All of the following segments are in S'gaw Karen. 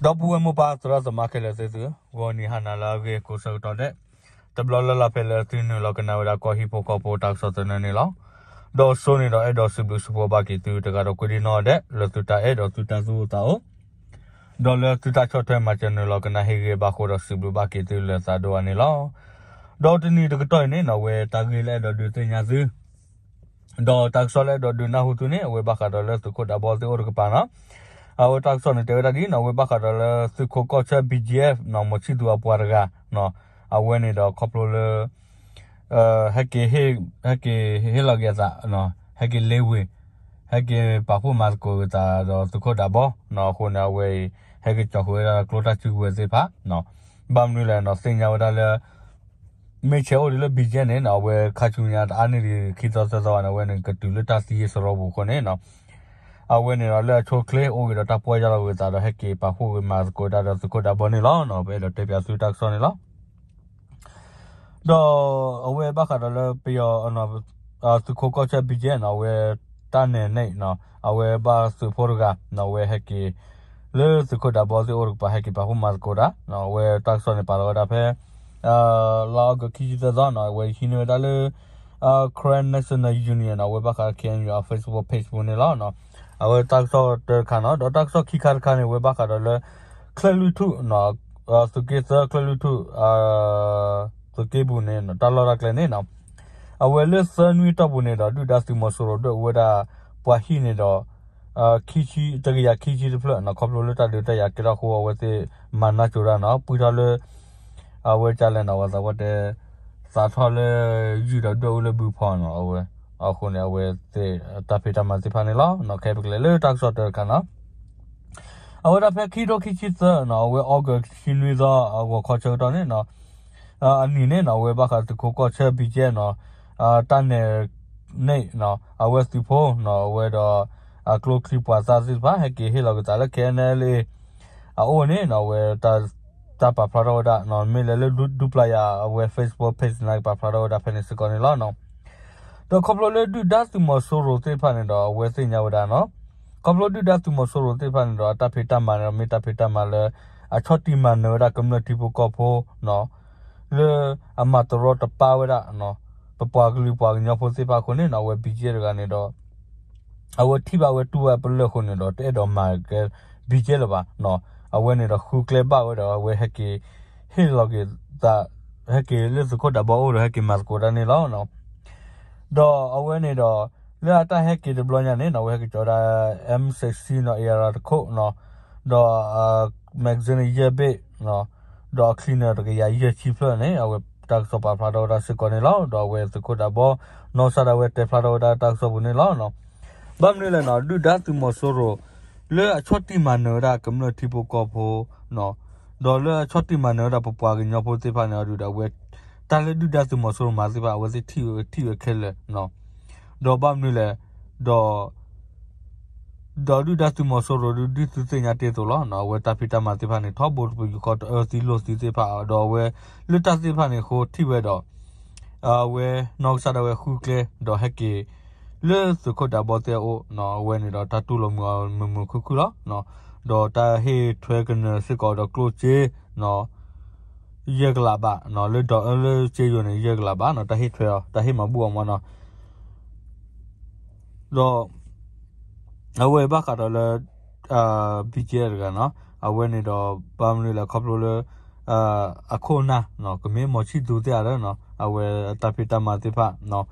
ဒီပုၢ်ဝဲၢ်မိၢ်ပၢ်သရၣ်သမါခဲလၢာ်သ့ၣ်သု, ဂီၤနံၤဟါနၤလၢအဂ့ၤကိးဆၢကတီၢ်ဒဲး, တဘျီလၢ်လၢ်ဖဲလၢသုနုာ်လီၤကနၣ်ဝဲဒၣ်ကီၢ်ဟံၣ်ဖိဃီဖိတၢ်ကစီၣ်သနၢၣ်န့ၣ်လီၤ. ဒီးစိန့ၣ်ဒီးအဲၣ်ဒိးစံးဘျုးစံးဖှိၣ်ဘၣ်က့ၤသုတဂၤဒီးကွ့ဒံနီၢ်ဒဲး လၢသုတၢ်အဲၣ်ဒီးသုတၢ်သူၣ်အိၣ်သးအိၣ် ဒီးလၢသုတၢ်ဆီၣ်ထွဲမၤစၢၤနုာ်လီၤကနၣ်ဟ့ၣ်ဂံၢ်ဘါဃိဒီးစံးဘျုးဘၣ်က့ၤသုလၢသးဒိၣ်အါန့ၣ်လီၤ. ဒီးတနံၤတကတီၢ်အံၤန့ၣ်နီၢ် အဝဲတၢ်ဂ့ၢ်လၢအဲၣ်ဒိးဒုးသ့ၣ်ညါသု ဒီးတၢ်ကစီၣ်လၢအဲၣ်ဒိးဒုးနၢ်ဟူသုန့ၣ် အဝဲဘၣ်ဃးဒီးလၢသုးခိၣ်ဒးဘီသ့ၣ်အိၣ်တကပၤနီၢ်, အဝဲတၢ်ကစီၣ်န့ၣ်တဲဝဲဒၣ်ဒ်နီၢ် အဝဲဘၣ်ဃးဒီးလၢသုးခိးကီၢ်ဆၢ ဘံၣ်ကၠံၣ်အ့ၣ်ဖ် နီၢ် မီၤဆံၣ်သူၤအပှၤတဂၤနီၢ်, အဝဲန့ၣ်ဒီးခီဖျိလၢ ဟဲက့ၤ ဟဲက့ၤဟ့ၣ်လီၤက့ၤအသး ဟဲက့ၤလ့ဝ့ၤ ဟဲက့ၤပာ်ဖှိၣ်မၤသကိးက့ၤသးဒီးသုးခိၣ်ဒးဘီနီၢ်, အဃိန့ၣ် အဝဲအံၤ ဟဲက့ၤကၠီဃုာ်ဝဲဒၣ်ကျိတၢ်စုကဝဲၤသ့ၣ်တဖၣ်, ဘၣ်မနုၤလဲၣ်နီၢ် သ့ၣ်ညါဝဲဒၣ်လၢ မ့ၢ်ဆဲးအိၣ်ဒံးလၢ ဘံၣ်ကၠံၣ်အ့ၣ်ဖ် န့ၣ်နီၢ် အဝဲခါဆူညါတအါန့ၢ်ဒံးခံသီသၢသီဘၣ်န့ၣ် အဝဲန့ၣ်ကတုၤလၢတၢ်သံစရီပူၤအဃိန့ၣ်နီၢ်, အဝဲန့ၣ်ဒီးလၢအဆိအချ့အိၣ်က့ၤဒီးတၢ်ပီၢ်ယၢ်လီၤက့ၤသးဒီး ဟဲက့ၤပာ်ဖှိၣ်က့ၤမၤသကိးတၢ်ဒီးသုးခိၣ်ဒးဘီန့ၣ်လီၤ. ပအဲၣ်ဒိးတဲပၠးသုတၢ်ကစီၣ်န့ၣ်လီၤ. ဒီးအဝဲဘၣ်ဃးဒီးလၢပယီၤ သုးခိးကီၢ်ဆၢ ဘံၣ်ကၠံၣ်အ့ၣ်ဖ်နီၢ် အဝဲတၢ်နဲၣ်န့ၣ်နီၢ် အဝဲဘၣ်သုးဖိတဂၤနီၢ် အဝဲဟဲက့ၤ လၢသုးခိၣ်ဒးဘီသ့ၣ်အိၣ်တကပၤ ဟဲက့ၤပာ်ဖှိၣ်မၤသကိးတၢ်, အဝဲတၢ်ကစီၣ်န့ၣ်ပာ်လီၤဝဲဒၣ်ဖဲ လါအီကူး ခံဆံသၢသီနီၢ် အဝဲဟံးန့ၢ်ဝဲဒၣ်လၢ Karen National Union နီၢ် အဝဲဘၣ်ဃး KNU အ Facebook page ပူၤန့ၣ်လီၤ. အဝဲတၢ်ကစီၣ်တၢတခါနီၢ် ဒီးတၢ်ကစီၣ်ခံခါတခါန့ၣ် အဝဲဘၣ်ဃးဒီးလၢ ချၢၣ်လွံၢ်ထူၣ် သုးက့သၢ ချၢၣ်လွံၢ်ထူၣ် သုးက့ပူၤန့ၣ် တၢ်လီၢ်တၢ်ကျဲန့ၣ်နီၢ် အဝဲလၢသၢနွံအတီၢ်ပူၤန့ၣ်ဒီး ဒုၣ်ဒါသုးမီၤစိရိၤဒွဲၣ်အူဝဲဒၣ် ပှၤဟံၣ်န့ၣ်ဒီး တကယၤခံဆံတဖျၢၣ်နီၢ် ခီဖျိလၢတၢ်ဒုးတၢ်ယၤကဲထီၣ်အဃိ အဝဲသ့ၣ်မၤနၢၤကၠိတၢ်နီၢ် ပှံၢ်ထီၣ်လၢ အဝဲကလဲၣ်နီၢ် ဝဲသးဝဲတဲ သးထီၣ်လၢ ယုၢ်ဒီးဒွဲၣ်အူလၢဘုဖီနီၢ် အဝဲ အဃိန့ၣ် အဝဲသ့ၣ်တၢ်ဖံးတၢ်မၤသ့ၣ်တဖၣ်န့ၣ်လီၤ. ခဲအံၤပကလဲၤလၢတၢ်ကစီၣ်တၢတခါနီၢ် အဝဲဒၣ်ဖဲခံထိခံဆံသၢနီၢ် အဝဲအီကူး ခံနွံသီ ဂီၤခီဆၢကတီၢ်န့ၣ်နီၢ် အနံၤန့ၣ်နီၢ် အဝဲဘၣ်ဃးသုးခိးကီၢ်ဆၢ ဘံၣ်ကၠံၣ်အ့ၣ်ဖ်နီၢ် တၢ်နဲၣ်န့ၣ်နီၢ် အဝဲသုးဖိနီၢ် အဝဲဒီး အကျိချံပှၤသၣ်သ့ၣ်တဖၣ် ဟဲက့ၤဟ့ၣ်လီၤက့ၤသးလၢ KNLA အအိၣ်န့ၣ်နီၢ် အဝဲ တၢ်ပာ်ဖျါထီၣ်ဝဲဒၣ်နီၢ် မ့ၢ်လဲၤလၢဒူပျၢ်ယၤ အဝဲ Facebook page န့ၣ် ပာ်ဖျါထီၣ်ဝဲဒၣ်ဖဲန့ၣ်စ့ၢ်ကီးန့ၣ်လီၤ. ဒီးခီဖျိလၢဒုၣ်ဒါသုးမီၤစိရိၤသ့ၣ်တဖၣ်န့ၣ်ဒီး အဝဲသ့ၣ်ညါဝဲဒၣ်နီၢ် ခီဖျိဒုၣ်ဒါသုးမီၤစိရိၤသ့ၣ်တဖၣ်န့ၣ်ဒီး အတၢ်ဖံးတၢ်မၤန့ၣ်ဒီး မ့ၢ်တၢ်ဖံးတၢ်မၤလၢ အဆီၣ်တံၢ်မၤနၢၤဝဲဒၣ်ကမျၢၢ်ထံဖိကီၢ်ဖိနီၢ် လၢအမၤတရီတပါဝဲဒၣ် ပပှၤကလုာ်ပှၤကညီဖိသ့ၣ်တဖၣ်အဃိန့ၣ်နီၢ် အဝဲ ဘံၣ်ကၠံၣ်အ့ၣ်ဖ် တဂၤန့ၣ်ဒီး အဝဲထံၣ်ဘၣ်ဝဲတူၢ်ဝဲအပလၢၢ်အဃိန့ၣ်ဒီး တအဲၣ်ဒိးမၤကဲ ဘံၣ်ကၠံၣ်အ့ၣ်ဖ်လၢၤဘၣ်နီၢ် အဝဲန့ၣ်ဒီးဃုကျဲဘၣ်ဝဲဒီး အဝဲဟဲက့ၤ ဟ့ၣ်လီၤက့ၤသး ဟဲက့ၤလၢသုးခိၣ်ဒးဘီအအိၣ်ဒီး ဟဲက့ၤမၤသကိးတၢ်န့ၣ်လီၤ. ဒီးအဝဲန့ၣ်ဒီး လၢအတၢ်ဟဲက့ၤတဘျီညါန့ၣ်နီၢ် အဝဲဟဲက့ၤကၠီဒၣ် M sixteen နီၢ် AR တခိၣ်နီၢ် ဒီး magazine န့ၣ် ယဲၢ်ဘ့ၣ်နီၢ် ဒီး cleaner တကယၤယဲၢ်ဆံဖျၢၣ်န့ၣ် အဝဲတၢ်ကစီၣ်ပာ်ဖျါထီၣ်ဝဲဒၣ်စ့ၢ်ကီးန့ၣ်လီၤ. ဒီးအဝဲသုးခိၣ်ဒးဘီ နီၢ်ကစၢ်ဒၣ်ဝဲတဲဖျါထီၣ်ဝဲဒၣ်တၢ်ကစီၣ်ပူၤန့ၣ်လီၤ. ဘၣ်မနုၤလဲၣ်နီၢ် ဒုၣ်ဒါသုးမီၤစိရိၤ လၢအဆီၣ်တံၢ်မၤနၢၤဝဲဒၣ်ကမျၢၢ်ထံဖိကီၢ်ဖိနီၢ် ဒီးလၢအဆီၣ်တံၢ်မၤနၢၤဝဲဒၣ်ပပှၤကညီဖိသ့ၣ်တဖၣ်န့ၣ် အဒုးဒီးအဝဲ တၢ်လၢဒုၣ်ဒါသုးမီၤစိရိၤမၤသ့ၣ်တဖၣ် အဝဲသ့ၣ်ထံၣ်ဝဲခဲလၢာ်နီၢ် ဒီးဘၣ်မနုၤလဲၣ် ဒီး ဒီးဒုၣ်ဒါသုးမီၤစိရိၤဒုး ဒ်သုသ့ၣ်ညါတ့ၢ်အသိးလီၤ. အဝဲတၢ်ဖံးတၢ်မၤသ့ၣ်တဖၣ်န့ၣ် ထီဘိတပယူာ်ဃီတအၢသံလိာ်သံသ့ၣ်တဖၣ် ဒီးအဝဲ လၢတၢ်သ့ၣ်တဖၣ်န့ၣ်အဃိထံၣ်ဝဲဒီး အဝဲနီၢ်ကစၢ်ဒၣ်ဝဲဃုကျဲ ဒီးဟဲက့ၤ လၢသုးခိၣ်ဒးဘီသ့ၣ်အအိၣ်နီၢ် အဝဲန့ၣ်ဒီးတၢ်တူၢ်လိာ်မုာ်အီၤမုာ်မုာ်ခုၣ်ခုၣ်လီၤ. ဒီးတၢ်ဟ့ၣ်ထွဲကနၢၤစ့ၢ်ကီးဒီးကျိၣ်စ့နီၢ် ယဲၢ်ကလးဘးနီၢ် လၢဒီး လၢစ့ယိၤန့ၣ် ယဲၢ်ကလးဘးနီၢ် တၢ်ဟ့ၣ်ထွဲအီၤ တၢ်ဟ့ၣ်မၤဘူၣ်အီၤမ့ၢ်နီၢ် ဒီး အဝဲဘၣ်ဃးဒီးလၢ ဘံၣ်ကၠံၣ်အ့ၣ်ဖ် တဂၤနီၢ် အဝဲန့ၣ်ဒီး ဘၣ်မနုၤလဲၣ်ခီဖျိလၢ အခိၣ်အနၢ် ကမ့ၢ်မီၤဆံၣ်သူၤသ့ၣ်ဧါဒီးနီၢ် အဝဲအတၢ်ဖံးတၢ်မၤသ့ၣ်တဖၣ်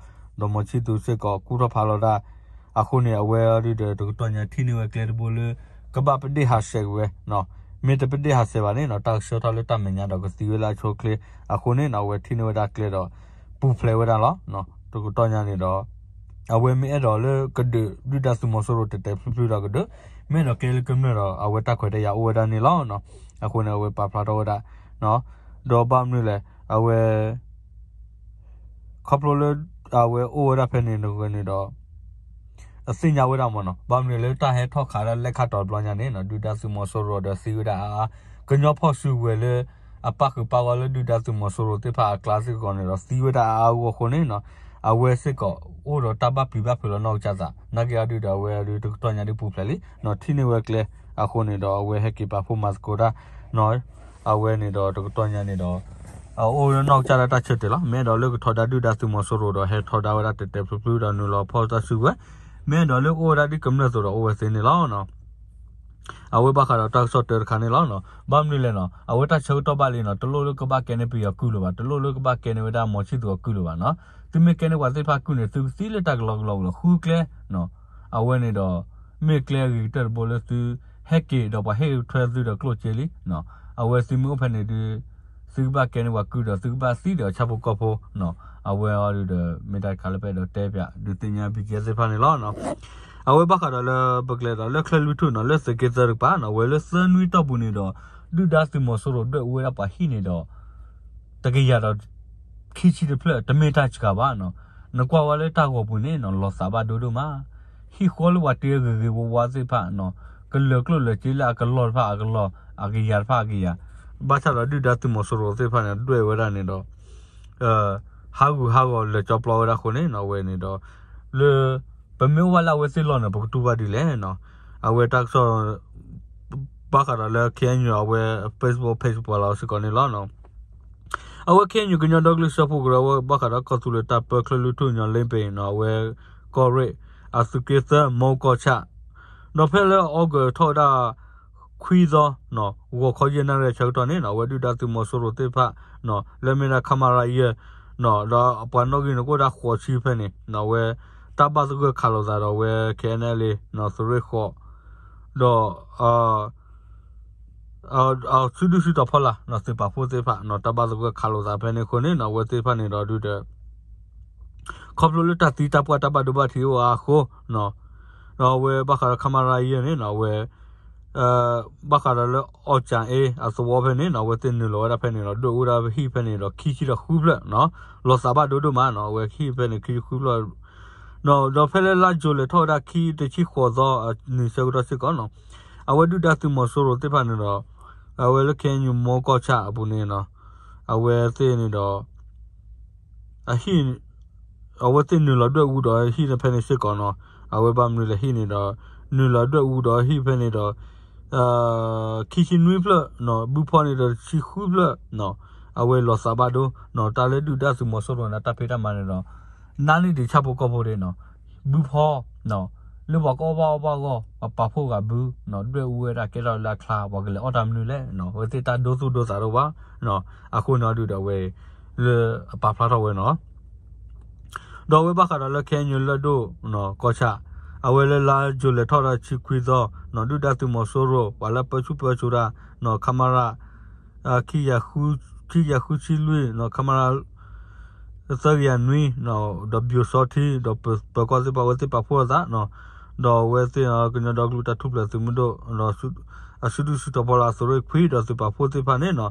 ဒီးမီၤဆံၣ်သူၤစ့ၢ်ကီးကူၣ်ထီၣ်ဖးလီၤဒၣ် အဃိန့ၣ် အဝဲအဒုးဒီးတကတီၢ်ညါထံၣ်န့ၢ်ဝဲကျဲတဘိလၢ ကဘၣ်ပဒ့ၣ်ဟးဆှဲးက့ၤဝဲ မ့ၢ်တပဒ့ၣ်ဟးဆှဲးဘၣ်န့ၣ်နီၢ် တၢ်ကဆှၢထီၣ်လၢတၢ်မဲာ်ညါဒီးကသံဝဲလၢအဆိအချ့ အဃိန့ၣ်နီၢ် အဝဲထံၣ်န့ၢ်ဝဲဒၣ်ကျဲဒီး ပူၤဖျဲးဝဲဒၣ်လီၤ. တကတီၢ်ညါန့ၣ်ဒီး အဝဲမ့ၢ်အဲၣ်ဒိးလၢကဒုး ဒုၣ်ဒါသုးမီၤစိရိၤတဲာ်တဲာ်ဖျုးဖျုးဒီးကဒုး မ့ၢ်အဲၣ်ဒိးကဲလၢကမျၢၢ်ဒီး အဝဲတၢ်ခွဲးတၢ်ယာ်အိၣ်ဝဲဒၣ်န့ၣ်လီၤ. အဃိန့ၣ် အဝဲပာ်ဖျါထီၣ်ဝဲဒၣ် ဒီးဘၣ်မနုၤလဲၣ် အဝဲ ခီဖျိလၢ အဝဲအိၣ်ဝဲဒၣ်ဖဲန့ၣ်တဂ့ၤန့ၣ်ဒီး အသ့ၣ်ညါဝဲဒၣ်မ့ၢ်နီၤ ဘၣ်မနုၤလၢတၢ်ဟဲထီၣ်ခးဒၣ်လဲၣ်ခါတီၤတဘျီညါန့ၣ်နီၤ ဒုၣ်ဒါသုးမီၤစိရိၤဒီးသံဝဲဒၣ်အါအါ ကညီဖီၣ်စုကဝဲၤလၢ အပၣ်ဃုာ်ပၣ်ဂီၢ်လၢဒုၣ်ဒါသုးမီၤစိရိၤသ့ၣ်တဖၣ်အကျါစ့ၢ်ကီးန့ၣ်ဒီး သံဝဲဒၣ်အါအါအဂီၢ်အဃိန့ၣ်နီၤ အဝဲစ့ၢ်ကီးအိၣ်ဒီးတၢ်ဘၣ်ပျံၤဘၣ်ဖုးလီၤနီၢ်ကစၢ်သး နာ်က့အီၤဒုၣ်ဒီးအဝဲအဒုးတကတီၢ်ညါဒုးပူၤဖျဲးလံနီၤ ထံၣ်န့ၢ်ဝဲကျဲ အဃိန့ၣ်ဒီး အဝဲဟဲက့ၤပာ်ဖှိၣ်မၤသကိးတၢ်နီၤ, အဝဲန့ၣ်ဒီးတကတီၢ်ညါန့ၣ်ဒီး အအိၣ်နီၢ်ကစၢ်ဒၣ်တၢ်ဆၢတဲာ်လီၤ. မ့ၢ်အဲၣ်ဒိးလၢကထီဒါဒုၣ်ဒါသုးမီၤစိရိၤဒီး ဟဲထီဒါဝဲဒၣ်တဲာ်တဲာ်ဖျုးဖျုးဒီးနုာ်လီၤဖီၣ်တၢ်စုကဝဲၤ, မ့ၢ်အဲၣ်ဒိးလၢအိၣ်ဝဲဒၣ်ဒ်ကမျၢၢ်အသိးဒီးအိၣ်ဝဲသ့န့ၣ်လီၤ. အဝဲဘၣ်ဃးဒီးတၢ်ကစီၣ်တၢတခါန့ၣ်လီၤ. ဘၣ်မနုၤလဲၣ်နီၤ, အဝဲတၢ်ဆၢကတီၢ်ဘၣ်လံနီၤ, တလိၣ်လၢကဘၣ်ကဲန့ၢ်ပယီၤကုၢ်လၢၤဘၣ်, တလိၣ်လၢကဘၣ်ကဲန့ၢ်ဝဲဒၣ်မီၤဆံၣ်သူၤအကုၢ်လၢၤဘၣ်နီၤ. သုမ့ၢ်ကဲန့ၢ်ပှၤသ့ၣ်တဖၣ်ကုၢ်န့ၣ် သုကသံလၢတၢ်ကလီကလီလီၤ, ဃုကျဲ အဝဲန့ၣ်ဒီး မ့ၢ်ကျဲအဂ့ၤကတၢၢ်တဘိလၢသုဟဲက့ၤဒီးပှၤဟ့ၣ်ထွဲသုဒီးကျိၣ်စ့လံ. အဝဲသုမ့ၢ်အိၣ်ဖဲန့ၣ်ဒုး သုကဘၣ်ကဲန့ၢ်ပှၤကုၢ်ဒီးသုကဘၣ်သံဒီးဆၣ်ဖိကီၢ်ဖိနီၤ. အဝဲအီၤဒုးဒီး မ့ၢ်တၢ်တခါလၢပအဲၣ်ဒိးတဲပၠး ဒုးသ့ၣ်ညါ ဘံကဲ သ့ၣ်တဖၣ်န့ၣ်လီၤ. အဝဲဘၣ်ဃးဒီးလၢပကျဲဒီး လၢချၢၣ်လွံၢ်ထူၣ်နီၤ, လၢသုးက့သၢတကပၤနီၤ, အဝဲလၢသၢနွံတီၢ်ပူၤန့ၣ်ဒီး ဒုၣ်ဒါသုးမီၤစိရိၤဒွဲၣ်အူဝဲဒၣ်ပှၤဟံၣ်န့ၣ်ဒီး တကယၤဒီး ခံဆံတဖျၢၣ် တမ့ၢ်တၢ်စှၤဘၣ်နီၤ. နကွၢ်ဝဲလၢတၢ်ဂီၤပူၤန့ၣ်နီၤ လီၤသးဘၣ်ဒိဒိၣ်မး, ဟံၣ်ဃီလၢပှၤတ့ဂ့ၤဂ့ၤဝါဝါသ့ၣ်တဖၣ်နီၤ ကလၢၤကျိၣ်လၢၤစ့လၢအကလီၢ်တဖၣ်အကလီၢ် အကယၤတဖၣ်အကယၤ, ဘၣ်ဆၣ်ဒီးဒုၣ်ဒါသုးမီၤစိရိၤသ့ၣ်တဖၣ်န့ၣ် ဒွဲၣ်ဝဲဒၣ်န့ၣ်ဒီး ဟးဂူာ်ဟးဂီၤလၢာ်ကၠီပျီဝဲဒၣ်အဃိန့ၣ်နီၤ အဝဲန့ၣ်ဒီး လၢ ပမ့ၢ်အိၣ်ဘၣ်လၢအဝဲသ့ၣ်လီၢ်န့ၣ် ပကတူၢ်ဘၣ်ဒ်လဲၣ်နီၤ. အဝဲတၢ်ကစီၣ် ဘၣ်ဃးဒီးလၢ ခ့ၣ်အဲၣ်ယူၣ် အဝဲ Facebook page ပှၤလီၤစ့ၢ်ကီးန့ၣ်လီၤ. အဝဲ ခ့ၣ်အဲၣ်ယူၣ် ကညီဒီကလုာ်စၢဖှိၣ်ကရၢ အဝဲဘၣ်ဃးဒီးကီၢ်သူလ့ၤတၢ်ပၢ ချၢၣ်လွံၢ်ထူၣ် ညီလ့ပ့ၤနီၤ အဝဲကီၢ်ရ့ၣ် အသုးက့သၢ မိၢ်ကီၢ်ဆၣ် ဒီးဖဲလၢ August ထီၣ်ဝဲဒၣ် ခွံသီ ဂီၤခီယဲၢ်နၣ်ရံၣ်အဆၢကတီၢ်န့ၣ်နီၤ အဝဲဒုၣ်ဒါသုးမီၤစိရိၤသ့ၣ်တဖၣ်နီၤ လၢမ့ၢ်ဒၣ် ခမရ ယဲၢ်နီၤ ဒီးအပှၤနီၣ်ဂံၢ်န့ၣ်ကအိၣ်ဒၣ်ဃိးဆံဖဲန့ၣ်နီၤ အဝဲ တၢ်ဘၣ်သဂၢၢ်ခးလိာ်သးဒီးအဝဲ ခ့ၣ်အဲၣ်ယူၣ် သုးရ့ၣ်ဃိး ဒီး အစုဒုၣ်စုတီၤဖီလာ်နီၤ သုးပာ်ဖှိၣ်သ့ၣ်တဖၣ်နီၤ တၢ်ဘၣ်သဂၢၢ်ခးလိာ်သးဖဲန့ၣ်အဃိန့ၣ်နီၤ အဝဲသ့ၣ်တဖၣ်န့ၣ်ဒီးဒုးဒီး ခီဖျိလၢတၢ်သံတၢ်ပှၢ်တၢ်ဘၣ်ဒိဘၣ်ထံးအိၣ်အါအဃိနီၤ ဒီးအဝဲဘၣ်ဃးဒီး ခမရ ယဲၢ်န့ၣ်နီၤ အဝဲ ဘၣ်ဃးဒီးလၢ အီၣ်ကၠၣ်အ့ အသဝီဖဲန့ၣ်နီၤ အဝဲသ့ၣ်နုာ်လီၤဝဲဒၣ်ဖဲန့ၣ်ဒီး ဒွဲၣ်အူဝဲဒၣ်ဟံၣ်ဖဲန့ၣ်ဒီး ခံဆံဒီးဃုဖျၢၣ်နီၤ လီၤသးဘၣ်ဒိဒိၣ်မးနီၤ အဝဲဟံၣ်ဖဲန့ၣ် ခံဆံဃုဖျၢၣ် ဒီးဖဲလၢလါယူၤလဲၤထီၣ်ဝဲဒၣ်ခံတဆံဃိးသီ နံၤဆၢကတီၢ်စ့ၢ်ကီးနီၤ အဝဲဒုၣ်ဒါသုးမီၤစိရိၤသ့ၣ်တဖၣ်န့ၣ်ဒီး အဝဲလၢ ခ့ၣ်အဲၣ်ယူၣ် မိၢ်ကီၢ်ဆၣ်အပူၤန့ၣ်နီၤ အဝဲသ့ၣ်န့ၣ်ဒီး အဟံၣ် အဝဲသ့ၣ်နုာ်လီၤဒွဲၣ်အူဒီးဟံၣ်ဖဲန့ၣ်စ့ၢ်ကီးနီၤ အဝဲဘၣ်မနုၤလဲၣ်ဟံၣ်န့ၣ်ဒီး နုာ်လီၤဒွဲၣ်အူဒီးဟံၣ်ဖဲန့ၣ်ဒီး ခံဆံနွံဖျၢၣ်နီၤ ဘုဖီန့ၣ်ဒီးတဆံဃုဖျၢၣ်နီၤ အဝဲလီၤသးဘၣ်ဒိနီၤ တၢ်လၢဒုၣ်ဒါသုးမီၤစိရိၤန့ၣ် တၢ်ဖံးတၢ်မၤန့ၣ်ဒီး နါန့ၢ်ဒံးဆၣ်ဖိကီၢ်ဖိဒၣ်နီၤ ဘုဖီနီၤ လၢပှၤကအီၣ်ဘၣ်အီၣ်ဘၣ်အဂီၢ် ပှၤပာ်ဖှိၣ်ဂၤဘုနီၤ ဒွဲၣ်အူဝဲဒၣ်ကဲထီၣ်လၢအချါ ပှၤကလဲၤအီၣ်တၢ်မနုၤလဲၣ်နီၤ အဝဲသ့ၣ်တၢ်ဒိသူၣ်ဒိသးတအိၣ်ဘၣ်နီၤ အဃိန့ၣ်အီၤဒုးဒီးအဝဲ လၢအပာ်ဖျါထီၣ်ဝဲနီၤ ဒီးအဝဲဘၣ်ဃးဒီးလၢ ခ့ၣ်အဲၣ်ယူၣ် လၢၢ်ဒိၣ်နီၤ ကီၢ်ဆၣ် အဝဲလၢလါယူၤလဲၤထီၣ်ဒီးဆံခွံသီနီၤ ဒုၣ်ဒါသုးမီၤစိရိၤ ပှၤလၢပၢဆူၣ်ပၢစိးတၢ်နီၤ ခမရ ခံကယၤဃုဆံလွံၢ်နီၤ ခမရ သၢကယၤနွံနီၤ ဒီးပၠိၤစီထံ ဒီးပၢၤကီၢ်သ့ၣ်တဖၣ် အဝဲသ့ၣ်ပာ်ဖှိၣ်လိာ်သးနီၤ ဒီးအဝဲသ့ၣ် ကညီဒီကလုာ်တၢ်ထူၣ်ဖျဲးသုးမုၢ်ဒိၣ် အစုဒုၣ်စုတီၤဖီလာ်သုးရ့ၣ်ခွံဒီးသုးပာ်ဖှိၣ်သ့ၣ်တဖၣ်န့ၣ်နီၤ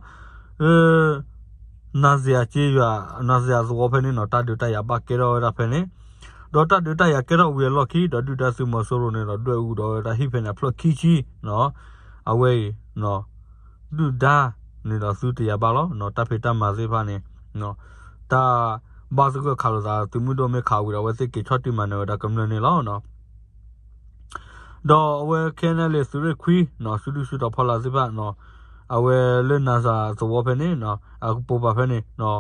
လၢ နၤစယၤစ့ယွၤ နၤစယၤသဝီဖဲန့ၣ်နီၤ တၢ်ဒုးတၢ်ယၤဘၣ်ကဲထီၣ်ဝဲဒၣ်ဖဲန့ၣ် ဒီးတၢ်ဒုးတၢ်ယၤကဲထီၣ်ဝံၤအလီၢ်ခံ ဒီးဒုၣ်ဒါသုးမီၤစိရိၤန့ၣ်ဒီး ဒွဲၣ်အူဒီးဝဲဒၣ်ဟံၣ်ဖဲန့ၣ်အဖျၢၣ်ခံဆံနီၤ အဝဲအံၤ ဒုၣ်ဒါန့ၣ်ဒီးသုတယၤဘၣ်လီၤ တၢ်ဖံးတၢ်မၤသ့ၣ်တဖၣ်န့ၣ် တၢ်ဘၣ်သဂၢၢ်ခးလိာ်သး သုးမုၢ်ဒိၣ်မ့ၢ်ခးဝံၤဒီး အဝဲသ့ၣ်က့ၤဆီၣ်တံၢ်မၤနၢၤဝဲဒၣ်ကမျၢၢ်န့ၣ်လီၤ. ဒီးအဝဲ ခ့ၣ်အဲၣ်ယူၣ် သုးရ့ၣ်ခွံနီၤ စုဒုၣ်စုတီၤဖီလာ်သ့ၣ်တဖၣ်နီၤ အဝဲလၢနၤစယၤသဝီဖဲန့ၣ်နီၤ အကပိာ်ပၤဖဲန့ၣ်နီၤ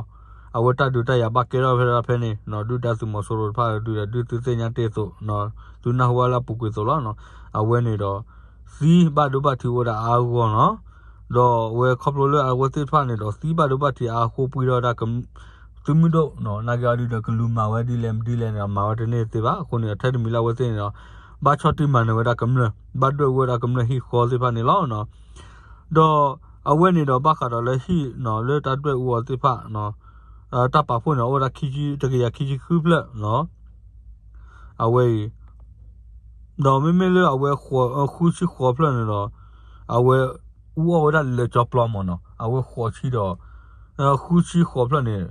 အဝဲတၢ်ဒုးတၢ်ယၤဘၣ်ကဲထီၣ်ဖဲဒၣ်ဖဲန့ၣ်နီၤ ဒုၣ်ဒါသုးမီၤစိရိၤတဖၣ်ဒုးဒီး ဒုးသုသ့ၣ်ညါတ့ၢ်အသိးနီၤ သုနၢ်ဟူဝဲလၢအပူၤကွံာ်အသိးလီၤနီၤ အဝဲန့ၣ်ဒီး သံဘၣ်ဒိဘၣ်ထံးအိၣ်ဝဲဒၣ်အါဂီၢ်နီၤ ဒီးအဝဲခီဖျိလၢအဝဲသ့ၣ်တဖၣ်န့ၣ်ဒီး သံဘၣ်ဒိဘၣ်ထံးအါဃိပှံၢ်ထီၣ်ဝဲဒၣ် သုးမုၢ်ဒိၣ်နီၤ နာ်က့အီၤဒုးဒီးကလူၤမၤဝဲဒ်လဲၣ်ဒ်လဲၣ်န့ၣ်ဒီး မၤဝဲတန့ၢ်သ့ဘၣ်. အဃိန့ၣ်ဒီး ထဲတမံၤလၢအဝဲသ့ၣ်န့ၣ်ဒီး ဘၣ်ဆီၣ်တံၢ်မၤနၢၤဝဲဒၣ်ကမျၢၢ် ဘၣ်ဒွဲၣ်အူဝဲဒၣ်ကမျၢၢ်ဟံၣ်ဃီသ့ၣ်တဖၣ်န့ၣ်လီၤ. ဒီးအဝဲန့ၣ်ဒီးဘၣ်ဃးဒီးလၢဟံၣ်နီၤ လၢတၢ်ဒွဲၣ်အူအီၤသ့ၣ်တဖၣ်နီၤ တၢ်ပာ်ဖှိၣ်န့ၣ် အိၣ်ဝဲဒၣ်ခံဆံ တကယၤခံဆံဃုဖျၢၣ်နီၤ အဝဲအံၤ ဒီးမ့မ့ၢ်လၢအဝဲ ဃိးဆံဃိးဖျၢၣ်န့ၣ်ဒီး အဝဲအူအီၣ်ဝဲဒၣ်လၢာ်ကၠီပျီမ့ၢ်နီၤ အဝဲဃိးဆံဒီး ဃုဆံဃိးဖျၢၣ်န့ၣ်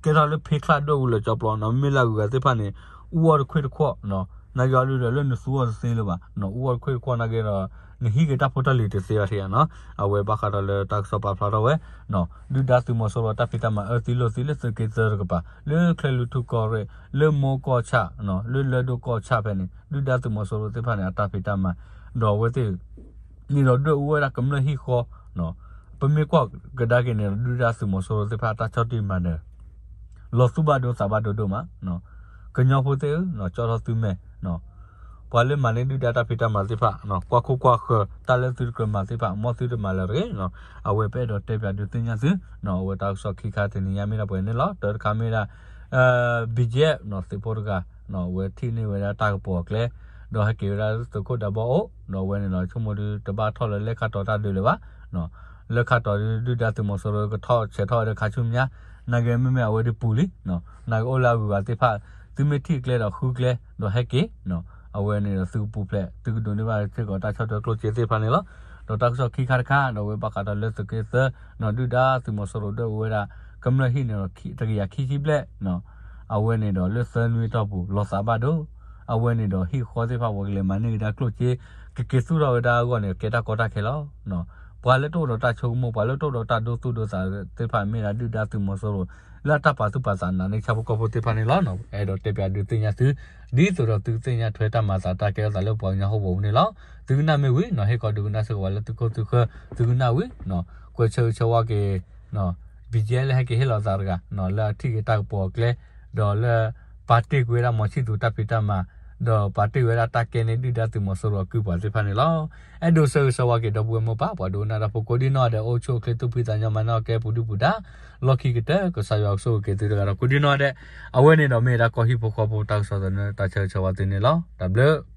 ကဲထီၣ်လၢဖ့ချၣ်ဒွဲၣ်အူလၢာ်ကၠီပျီနီၤ မ့မ့ၢ်လၢအဂုၤအဂၤသ့ၣ်တဖၣ်န့ၣ် အူအီၣ်တခွ့ၣ်တခွီၣ်နီၤ နာ်က့အီၤဒုးဒီးလၢနသူအီၤတသ့လၢၤဘၣ်နီၤ အူအီၣ်တခွ့ၣ်တခွီၣ်နာ်က့ဒီး နဟံးက့ၤတၢ်ဖိတၢ်လံၤတသ့ဘၣ်ထံၣ်ဧါနီၤ အဝဲဘၣ်ဃးဒီးလၢတၢ်ကစီၣ်ပာ်ဖျါထီၣ်ဝဲ ဒုၣ်ဒါသုးမီၤစိရိၤတၢ်ဖံးတၢ်မၤအၢသံလိာ်သံလၢသုးက့သၢတကပၤ လၢချဲၣ်လွံၢ်ထူၣ်ကီၢ်ရ့ၣ် လၢမိၢ်ကီၢ်ဆၣ်နီၤ လၢလၢၢ်ဒိၣ်ကီၢ်ဆၣ်ဖဲန့ၣ် ဒုၣ်ဒါသုးမီၤစိရိၤသ့ၣ်တဖၣ်န့ၣ် အတၢ်ဖံးတၢ်မၤ ဒီးအဝဲသ့ၣ် န့ၣ်ဒီးဒွဲၣ်အူဝဲဒၣ်ကမျၢၢ်ဟံၣ်ဃီ, ပမ့ၢ်ကွၢ်ကဒါက့ၤန့ၣ်ဒီး ဒုၣ်ဒါသုးမီၤစိရိၤသ့ၣ်တဖၣ်အတၢ်ဆီၣ်တံၢ်မၤနၢၤ လီၤသူၣ်ဘၣ်ဒိသးဘၣ်ဒိဒိၣ်မး, ကညီဖိသ့ၣ်ဧၢ, ကၠီထီၣ်သုမဲာ်, ပှၤလၢမၤန့ၢ်ဒုၣ်ဒါတၢ်ဖံးတၢ်မၤသ့ၣ်တဖၣ် ကွၢ်ခိၣ်ကွၢ်ဃၢၤ တၢ်လၢသုတကြၢးမၤသ့ၣ်တဖၣ် မ်သုတမၤလၢၤတဂ့ၤ, အဝဲပအဲၣ်ဒိးတဲပၠးဒုးသ့ၣ်ညါသု, အဝဲတၢ်ကစီၣ်ခံခါတနံၤညါမ့ၢ်ဒၣ်ပှဲၤန့ၣ်လီၤ. တၢတခါမ့ၢ်ဒၣ် BGF သုးဖိတဂၤ အဝဲထံၣ်န့ၢ်ဝဲဒၣ်တၢ်ကပီၤအကျဲ, ဒီးဟဲက့ၤဝဲဒၣ်သုးခိၣ်ဒးဘီအိၣ်, ဒီးအဝဲန့ၣ်ဒီး ဆိကမိၣ်ဒုးတဘၣ်ထီၣ်လၢလဲၣ်ခါတီၤတၢ်ဒုးလၢၤဘၣ်, လဲၣ်ခါတီၤဒုၣ်ဒါသုးမီၤစိရိၤကထီၣ်ဆဲးထီၣ်ဝဲဒီးခါဆူညါ, နာ်က့မ့မ့ၢ်အဝဲဒုးပူၤလံ, နာ်က့အိၣ်လၢအဂုၤအဂၤသ့ၣ်တဖၣ်, သုမ့ၢ်ထံၣ်ကျဲဒီးဃုကျဲ, ဒီးဟဲက့ၤ အဝဲန့ၣ်ဒီးသုကပူၤဖျဲး သုကဒိးန့ၢ်ဘၣ်စ့ၢ်ကီးတၢ်ဆီၣ်ထွဲကျိၣ်စ့သ့ၣ်တဖၣ်န့ၣ်လီၤ. ဒီးတၢ်ကစီၣ်ခံခါတခါ ဒီးအဝဲဘၣ်ဃးဒီးလၢသုးက့သၢ, ဒုၣ်ဒါသုးမီၤစိရိၤဒွဲၣ်အူဝဲဒၣ် ကမျၢၢ်ဟံၣ်န့ၣ်ဒီး တကယၤခံဆံဘျဲၣ်, အဝဲန့ၣ်ဒီးလၢသၢနွံအတီၢ်ပူၤ လီၤသးဘၣ်ဒိ, အဝဲန့ၣ်ဒီးဟံၣ်ဃီသ့ၣ်တဖၣ် ပှၤကလဲၤမၤန့ၢ်ကဒါကျိၣ်စ့ ကက့ၤသူၣ်ထီၣ်ဝဲဒၣ်အဂီၢ်န့ၣ် ကဲတၢ်ကီတၢ်ခဲလီၤ. ပှၤလၢတအိၣ်ဒီးတၢ်ဆိကမိၣ် ပှၤလၢတအိၣ်ဒီးတၢ်ဒိသူၣ်ဒိသးသ့ၣ်တဖၣ် မ့ၢ်ဒၣ်ဒုၣ်ဒါသုးမီၤစိရိၤ လၢအတၢ်ပာ်သူၣ်ပာ်သးနာ်န့ၢ်ဆၣ်ဖိကီၢ်ဖိသ့ၣ်တဖၣ်န့ၣ်လီၤ. အဲၣ်ဒိးတဲပၠးဒုးသ့ၣ်ညါသု ဒ်သိးဒီးသုကသ့ၣ်ညါထွဲတၢ်မၤသးတၢ်ကဲထီၣ်သးလၢပှၤကညီဟီၣ်ကဝီၤပူၤန့ၣ်လီၤ. သုကနၣ်မ့ၢ်ဝံၤန့ၣ် ဟ့ၣ်ခီဒုးကနၣ်စ့ၢ်ကီးပှၤလၢသုခိၣ်သုဃၢၤ သုကနၣ်ဝံၤ, ကွဲးဆၢဂ့ၤဆၢဝါက့ၤ BGF လၢဟဲက့ၤဟ့ၣ်လီၤသးတဂၤ လၢအထံၣ်က့ၤတၢ်ကပီၤအကျဲ, ဒီးလၢ ပာ်တ့ၢ်ကွံာ်ဝဲဒၣ်မီၤဆံၣ်သူၤတၢ်ဖံးတၢ်မၤ, ဒီးပာ်တ့ၢ်ဝဲဒၣ်တၢ်ကဲန့ၢ်ဒုၣ်ဒါသုးမီၤစိရိၤအကုၢ်ပှၤသ့ၣ်တဖၣ်န့ၣ်လီၤ. အဲၣ်ဒိးဆၢဂ့ၤဆၢဝါက့ၤဒီပုၢ်ဝဲၢ်မိၢ်ပၢ် ပှၤဒိကနၣ်တၢ်ဖိကိးဒံနီၢ်ဒဲး အိၣ်ဆူၣ်အိၣ်ချ့သူၣ်ဖှံသးညီ မၤနၢၤကဲပူၤဒုၣ်ပူၤဒါ လီၢ်ခံကတၢၢ် ကစၢ်ယွၤကဆိၣ်ဂ့ၤက့ၤသုတဂၤဒီးကိးဒံနီၢ်ဒဲး. အဝဲန့ၣ်ဒီးမ့ၢ်ဒၣ်ကီၢ်ဟံၣ်ဖိဃီဖိတၢ်ကစီၣ်သန့ တၢ်ဆၢဂ့ၤဆၢဝါသုန့ၣ်လီၤ. တၢ်ဘျုး